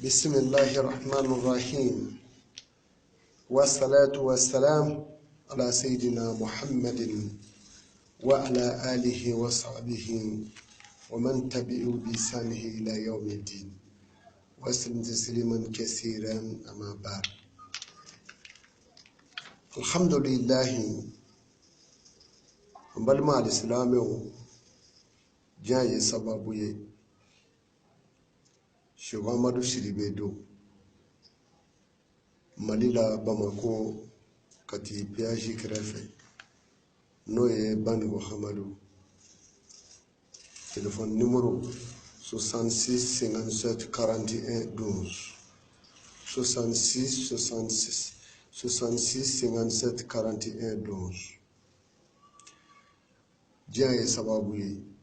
بسم الله الرحمن الرحيم والصلاة والسلام على سيدنا محمد وعلى آله وصحبه ومن تبعه بإحسانه إلى يوم الدين وسلم تسليما كثيرا أما بعد الحمد لله n balima alisilamɛw diɲɛ ye sababu ye Seko Amadu Sidibe don Mali la Bamako Kati péage kɛrɛfɛ n'o ye Baniko Hamadu téléphone numéro 66 57 41 12 66 66 66 57 41 12 diɲɛ ye sababu ye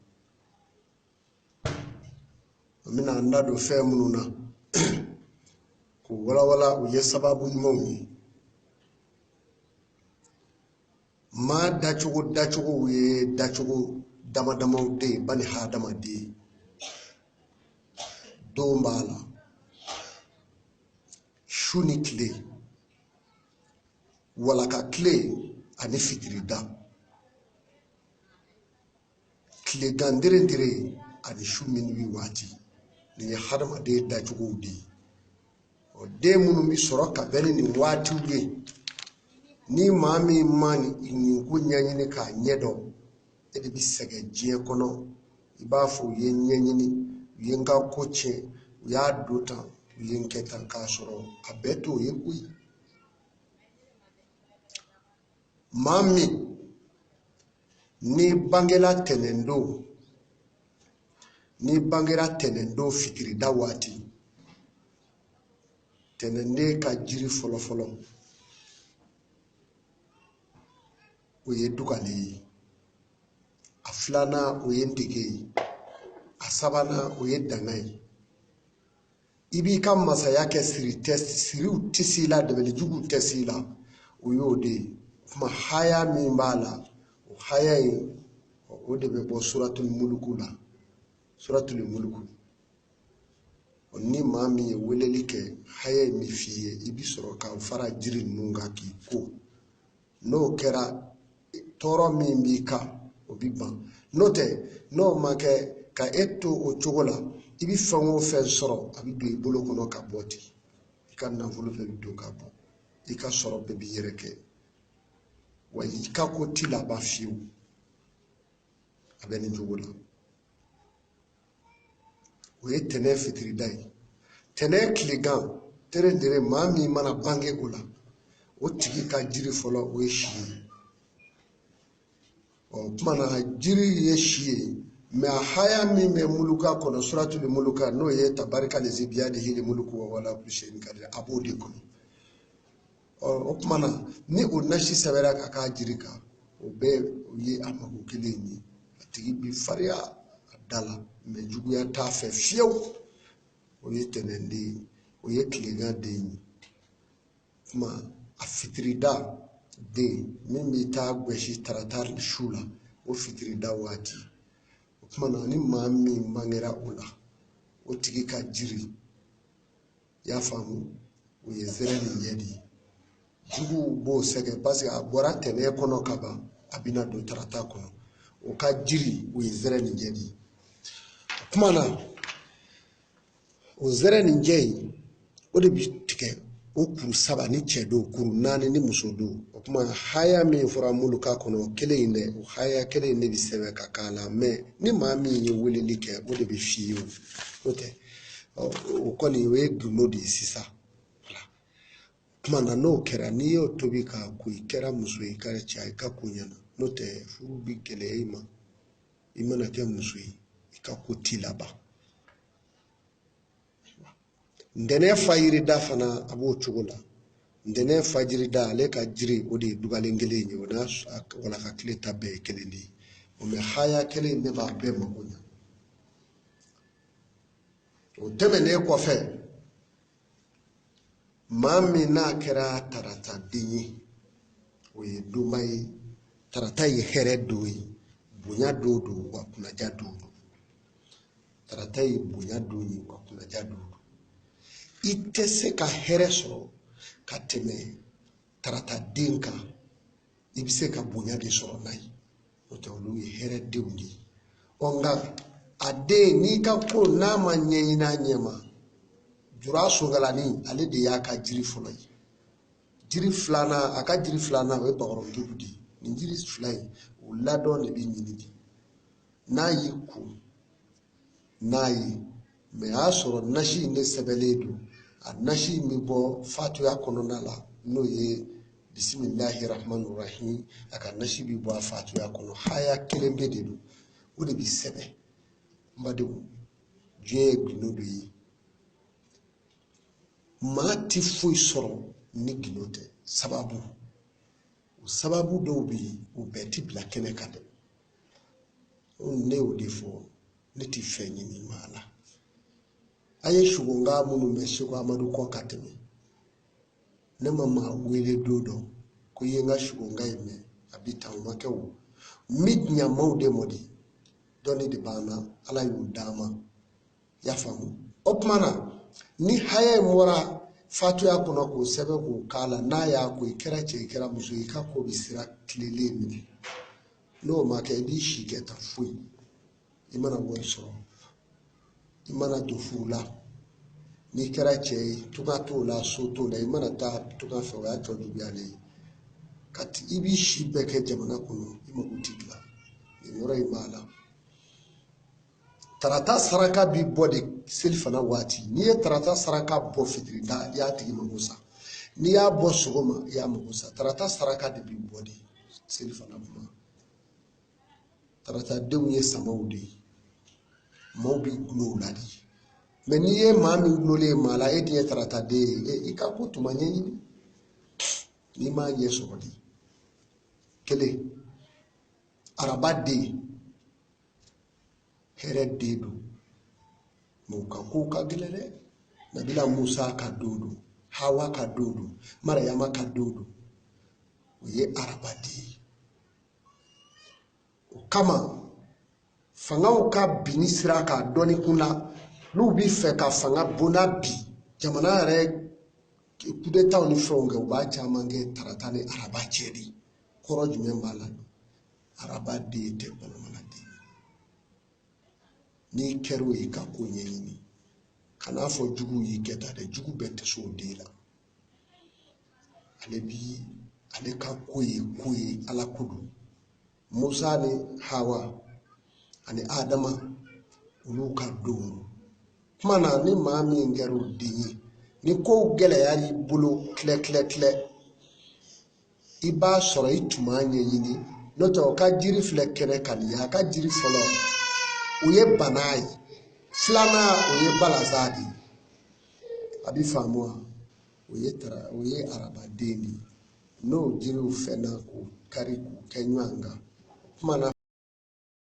an bɛna an da don fɛn minnu na k'u walawala u ye sababu ɲumanw ye maa dacogo dacogow ye dacogo dama damaw de ye bani hadamaden don b'a la su ni tile walaka tile ani fitirida tilegan derentere ani su minuit waati nin ye hadamaden dacogow de ye ɔ den minnu bɛ sɔrɔ ka bɛn ni nin waatiw ye ni maa min ma nin ko ɲɛɲini k'a ɲɛdɔn e de bɛ sɛgɛn diɲɛ kɔnɔ i b'a fɔ u ye n ɲɛɲini u ye n ka ko tiɲɛ u y'a don tan u ye n kɛ tan k'a sɔrɔ a bɛɛ t'o ye koyi maa min n'i bangela tɛnɛndon n'i bangera tɛnɛndon fitirida waati tɛnɛnden ka jiri fɔlɔfɔlɔ o ye dugalen ye a filanan o ye ndege ye a sabanan o ye danga ye i b'i ka masaya kɛ siri tɛ siriw tɛ s'i la dabalijuguw tɛ s'i la o y'o de ye kuma haya min b'a la o haya in o de bɛ bɔ suratul muluku la suratul muluku ni maa min ye weleli kɛ haya in bɛ f'i ye i bɛ sɔrɔ ka fara jiri ninnu kan k'i ko n'o kɛra tɔɔrɔ min b'i kan o bɛ ban n'o tɛ n'o ma kɛ ka e to o cogo la i bɛ fɛn o fɛn sɔrɔ a bɛ don i bolo kɔnɔ ka bɔ ten i ka nafolo bɛɛ bɛ don ka bɔ i ka sɔrɔ bɛɛ b'i yɛrɛ kɛ wa i ka ko ti laban fiyewu a bɛ nin cogo la o ye tɛnɛn fitirida ye tɛnɛn tilegan terendere maa min mana bange o la o tigi ka jiri fɔlɔ o ye si ye ɔ tuma na jiri ye si ye mɛ a haya min bɛ muluka kɔnɔ suratuli muluka n'o ye tabarika lezi biyadihili muluku wa huwa ala kuli seyin kadir a b'o de kɔnɔ ɔ o tuma na ni o nasi sɛbɛra ka k'a jiri kan o bɛɛ ye a mako kelen ye a tigi bi farinya a da la mɛ juguya t'a fɛ fiyewu o ye tɛnɛnden ye o ye tilegan den ye kuma a fitirida den min bɛ taa gosi tarata su la o fitirida waati o tuma na ni maa min bangera o la o tigi ka jiri i y'a faamu o ye zɛrɛ ni ɲɛ de ye juguw b'o sɛgɛn parce que a bɔra tɛnɛn kɔnɔ ka ban a bɛna don tarata kɔnɔ o ka jiri o ye zɛrɛ ni jɛ de ye o tuma na o zɛrɛ ni jɛ in o de bɛ tigɛ o kuru saba ni cɛ don kuru naani ni muso don o tuma haya min fɔra muluka kɔnɔ o kelen in dɛ o haya kelen in de bɛ sɛbɛn ka k'a la mɛ ni maa min ye weleli kɛ o de bɛ f'i ye o n'o tɛ o kɔni o ye gundo de ye sisan tuma na n'o kɛra n'i y'o tobi k'a ko i kɛra muso ye i kɛra cɛ i ka ko ɲɛna n'o tɛ furu bi gɛlɛya i ma i mana kɛ muso ye i ka ko ti laban ntɛnɛn fajirida fana a b'o cogo la ntɛnɛn fajirida ale ka jiri o de ye dugalen kelen ye o n'a walaka tile ta bɛɛ ye kelen de ye o mɛ haya kelen de b'a bɛɛ mako ɲɛ o tɛmɛnen kɔfɛ maa min n'a kɛra tarata den ye o ye donba ye tarata ye hɛrɛ don ye bonya don don wa kunnaja don don tarata ye bonya don ye wa kunnaja don don I tɛ se ka hɛrɛ sɔrɔ ka tɛmɛ tarata den kan, i bɛ se ka bonya de sɔrɔ n'a ye. N'o tɛ olu ye hɛrɛ denw de ye. Ɔ nka a den n'i ka ko n'a ma ɲɛɲini a ɲɛ ma, jura sokalani ale de y'a ka jiri fɔlɔ ye. Jiri filanan, a ka jiri filanan o ye bakɔrɔndugu de ye. Nin jiri fila in o ladɔn de bɛ ɲini de. N'a y'i ko n'a ye, mɛ a y'a sɔrɔ nasi in de sɛbɛnlen don. A nasi in bɛ bɔ fatuya kɔnɔna la, n'o ye bisimilahi rahmani rahim. A ka nasi bɛ bɔ a fatuya kɔnɔ, haya kelen bɛ de don, o de bɛ sɛbɛn. N badenw, diɲɛ ye gindo de ye. Maa tɛ foyi sɔrɔ ni gindo tɛ. Sababu, o sababu dɔw bɛ yen, o bɛɛ tɛ bila kɛnɛ kan dɛ. Ne y'o de fɔ, ne tɛ fɛn ɲini maa la. A ye sugonka minnu bɛ Seko Amadu kɔ ka tɛmɛ, ne ma maa wele don dɔ ko i ye n ka sugonka in mɛn, a bɛ tan, o ma kɛ o. N bɛ ɲamaw de mɔ de, dɔnni de b'an na, Ala y'o d'an ma. I y'a faamu? O tuma na, ni haya in bɔra fatuya kɔnɔ k'o sɛbɛn k'o k'a la, n'a y'a ko i kɛra cɛ i kɛra muso i ka ko bɛ sira tilenlen minɛ. N'o ma kɛ, i b'i si kɛ tan foyi. I mana wari sɔrɔ, i mana don furu la, n'i kɛra cɛ ye, tunga t'o la, so t'o la, i mana taa tunga fɛ, o y'a tɔ juguyalen ye. Ka i b'i si bɛɛ kɛ jamana kɔnɔ, i mako t'i dilan. Nin yɔrɔ in b'a la. Tarata saraka bi bɔ de selifana waati. N'i ye tarata saraka bɔ fitiri da, i y'a tigi mako sa. N'i y'a bɔ sɔgɔma, i y'a mako sa. Tarata saraka de bi bɔ de selifana kuma. Tarata denw ye samaw de ye. Maaw b'i gulon o la de. Mɛ n'i ye maa min gulolen ye maa la, e dun ye tarata den ye, i ka ko tuma ɲɛɲini. N'i m'a ɲɛ sɔrɔ de. Kelen, araba den, hɛrɛ den don. Mɛ u ka kow ka gɛlɛn dɛ. Nabila Musa ka don don, Hawa ka don don, Mariyama ka don don. O ye araba den ye. O kama, fangaw ka binni sira k'a dɔnni kun la, n'u b'i fɛ ka fanga bonda bi, jamana yɛrɛ kudetaw ni fɛnw kɛ, u b'a caman kɛ tarata ni araba cɛ de. Kɔrɔ jumɛn b'a la? Araba den tɛ balimana den. N'i kɛra o ye, ka ko ɲɛɲini. Kan'a fɔ jugu y'i kɛ ta dɛ, jugu bɛɛ tɛ se o den la. Ale bi ale ka ko ye ko ye, Ala ko don. Musa ni Hawa ani Adama olu ka don. Kuma na, ni maa min kɛra o den ye, ni kow gɛlɛyara i bolo tilɛ tilɛ tilɛ, i b'a sɔrɔ i tun m'a ɲɛɲini. N'o tɛ o ka jiri filɛ kɛnɛ kan nin ye, a ka jiri fɔlɔ o ye bana ye, filanan o ye balazan de ye. A bɛ faamu wa? O ye tara, o ye arabaden de ye. N'o jiriw fɛnna k'u kari k'u kɛ ɲɔgɔn kan, o kuma na.